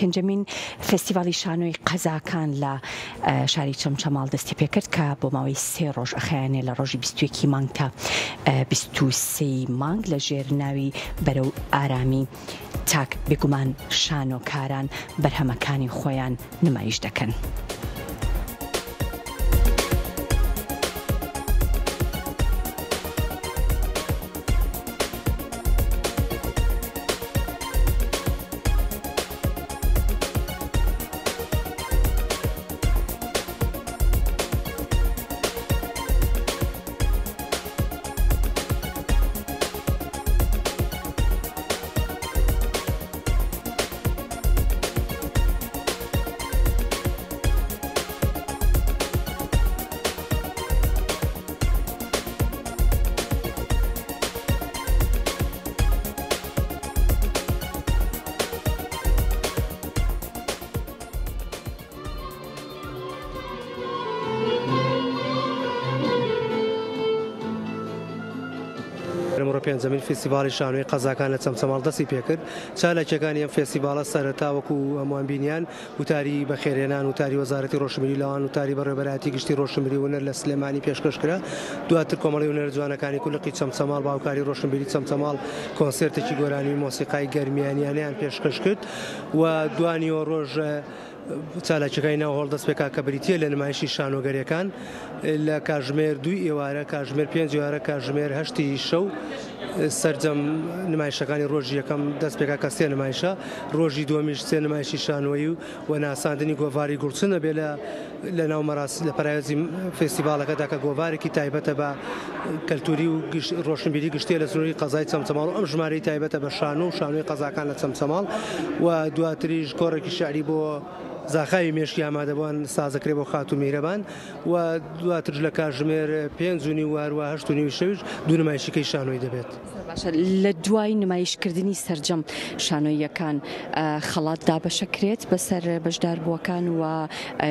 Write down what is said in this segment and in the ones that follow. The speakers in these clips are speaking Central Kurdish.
پێنجەمین فێستیڤاڵی شانۆی قەزاکان لە شاری چەمچەماڵ دەستی پێکرد کە بۆ ماوەی سێ ڕۆژ ئەخایەنێ لە ڕۆژی 21 مانگ تا 23 مانگ لە ژێر ناوی بەرەو ئارامی تاک بێگومان شانۆکاران بەرهەمەکانی خۆیان نمایش دەکەن. ئەمڕۆ پێنجەمین فێستیڤاڵی شانۆی قەزاکان لە چەمچەماڵ دەستی پێکرد. چالاکییەکانی ئەم فێستیڤاڵە سەرەتا وەکو هەمووان بینیان وتاری بەخێرهێنان، وتاری وەزارەتی ڕۆشنبیری لاوان، وتاری بەڕێوەبەرایەتی گشتی ڕۆشنبیری و هونەر لە سلێمانی پێشکەش کرا. دواتر کۆمەڵەی هونەرە جوانەکانی کورد لقی چەمچەماڵ بە هاوکاری ڕۆشنبیری چەمچەماڵ کۆنسێرتێکی گۆرانی و مۆسیقای گەرمیانیانەیان پێشکەش کرد و دوانیوەڕۆژ چالاکیەکانی ناو هۆڵ دەست پێکا کە بریتیە لە نمایشی شانۆگەریەکان لە کاژمێر دووی ئێوارە کاژمێر پێنج ئێوارە کاژمێر هەشتی شەو سەرجەم نمایشەکانی ڕۆژی یەکەم دەست پێکا کە سێ نمایشە ڕۆژی دووەمیش سێ نمایشی شانۆیی و و ناساندنی گۆڤاری گوڵچن ئەبێ لە لە ناو مەراس لە پەراوێزی فێستیڤاڵەکەدا کە گۆڤارێکی تایبەتە بە کەلتوری و ڕۆشنبیری گشتیە لە سنووری قەزای چەمچەماڵ و ئەم ژمارەی تایبەتە بە شانۆ و شانۆی قەزاکان لە چەمچەماڵ و دواتریش کۆڕێکی شعری بۆ زاخاوی مێشکی ئامادەبووان سازەکرێ بۆ خاتوو میهرەبان و دواترش لە کاتژمێر پێنج و نیو و هەروە هەشت و نیوی شەویش دوو نمایشیکەی شانۆی دەبێت. زۆر باشە لە دوای نمایشکردنی سەرجەم شانۆییەکان خەڵات دابەشەکرێت بەسەر بەشداربووەکان و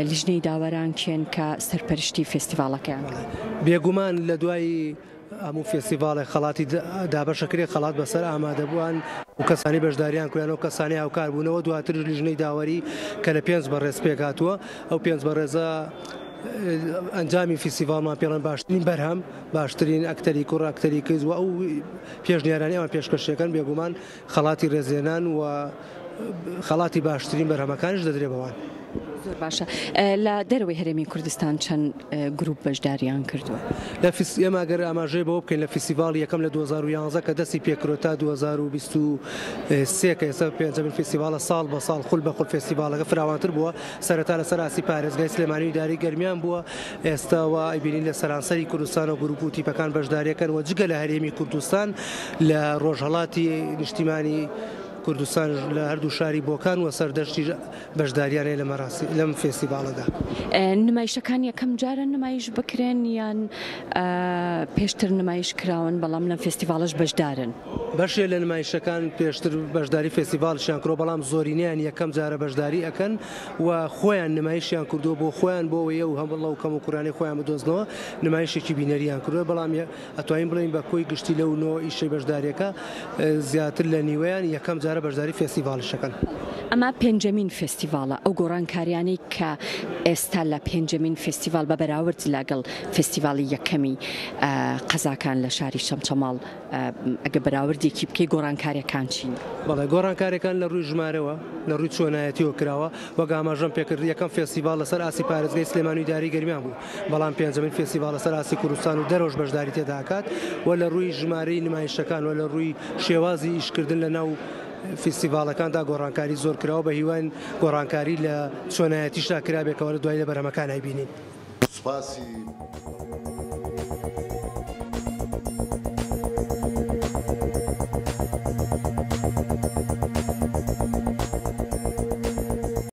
لیژنەی داوەران کێن کە سەرپەرشتی فێستیڤاڵەکەیان کردووە؟ بێگومان لە دوای هەموو فێستیڤاڵێک خەڵاتی دابەشەکرێت، خەڵات بەسەر ئامادەبووان و کەسانی بەشداریان کردووە، ئەو کەسانەی هاوکار بوونەوە، دواتریش لیژنەی داوەری کە لە پێنج بەڕێز پێکهاتووە، ئەو پێنج بەڕێزە ئەنجامی فیستیڤاڵمان پێڵێن باشترین بەرهەم، باشترین ئەکتەری کوڕ، ئەکتەری کچ و ئەو پێشنیارانەی ئەوان پێشکەشیەکەن، بێگومان خەڵاتی رێزلێنان و خەڵاتی باشترین بەرهەمەکانیش دەدرێ بەوان. زۆر باشە لە دەرەوەی هەرێمی کوردستان چەند گروپ بەشداریان کردووە؟ لە فیس ئێمە گەر ئاماژەی بەوە بکەین لە فیستیڤاڵی یەکەم لە 2011 کە دەستی پێکرد تا 2023 کە ئێستا پێنجەمین فیستیڤاڵە ساڵ بە ساڵ خول بە خول فێستیڤاڵەکە فراوانتر بووە سەرەتا لەسەر ئاستی پارێزگای سلێمانی و ئیدارەی گەرمیان بووە ئێستا وا ئەیبینین لە سەرانسەری کوردستان و گروپ و تیپەکان بەشداریەکەن و جگە لە هەرێمی کوردستان لە ڕۆژهەڵاتی نیشتیمانی کوردستان لە هەردوو شاری بۆکان و سەردەشتیش بەشداریان هەیە لە مەراسی لەم فێستیڤاڵەدا. نمایشەکان یەکەم جارە نمایش بکرێن یان پێشتر نمایش کراون بەڵام لەم فێستیڤاڵەش بەشدارن؟ بەشێ لە نمایشەکان پێشتر بەشداری فێستیڤاڵیشیان کردوە بەڵام زۆرینەیان یەکەم جارە بەشداری ئەکەن و خۆیان نمایشیان کردووە بۆ خۆیان بۆ ئەوەی ئەو هەڵە و کەموکوڕیانەی خۆیان بدۆزنەوە نمایشێکی بینەریان کردووە بەڵام ئەتوانین بڵێین بە کۆی گشتی لەو نۆ ئیشەی بەشداریەکە زیاتر لە نیوەیان یەکەم جارە بەشداری فێستیڤاڵیش ئەکەن. ئەمە پێنجەمین فێستیڤاڵە، ئەو گۆڕانکاریانەی کە ئێستا لە پێنجەمین فێستیڤاڵ بە بەراورد لەگەڵ فێستیڤاڵی یەکەمی قەزاکان لە شاری چەمچەماڵ ئەگە بەراوردێکی بکەی گۆڕانکاریەکان چین؟ بەڵێ گۆڕانکاریەکان لە ڕووی ژمارەوە لە ڕووی چۆنایەتیەوە کراوە وەک ئاماژەم پێکرد یەکەم فێستیڤاڵ لەسەر ئاستی پارێزگای سلێمانی و ئیدارەی گەرمیان بوو بەڵام پێنجەمین فێستیڤاڵ لەسەر ئاستی کوردستان و دەرەوەش بەشداری تێدا ئەکات و لە ڕووی ژمارەی نمایشەکان و لە ڕووی شێوازی ئیشکردن لە ناو فیستیڤاڵەکاندا گۆڕانکاری زۆر کراوە بە هیواین گۆڕانکاری لە چۆنایەتیشدا کرابێت کەوا لە دوایی لە بەرهەمەکان ئەیبینین. سوپاسی.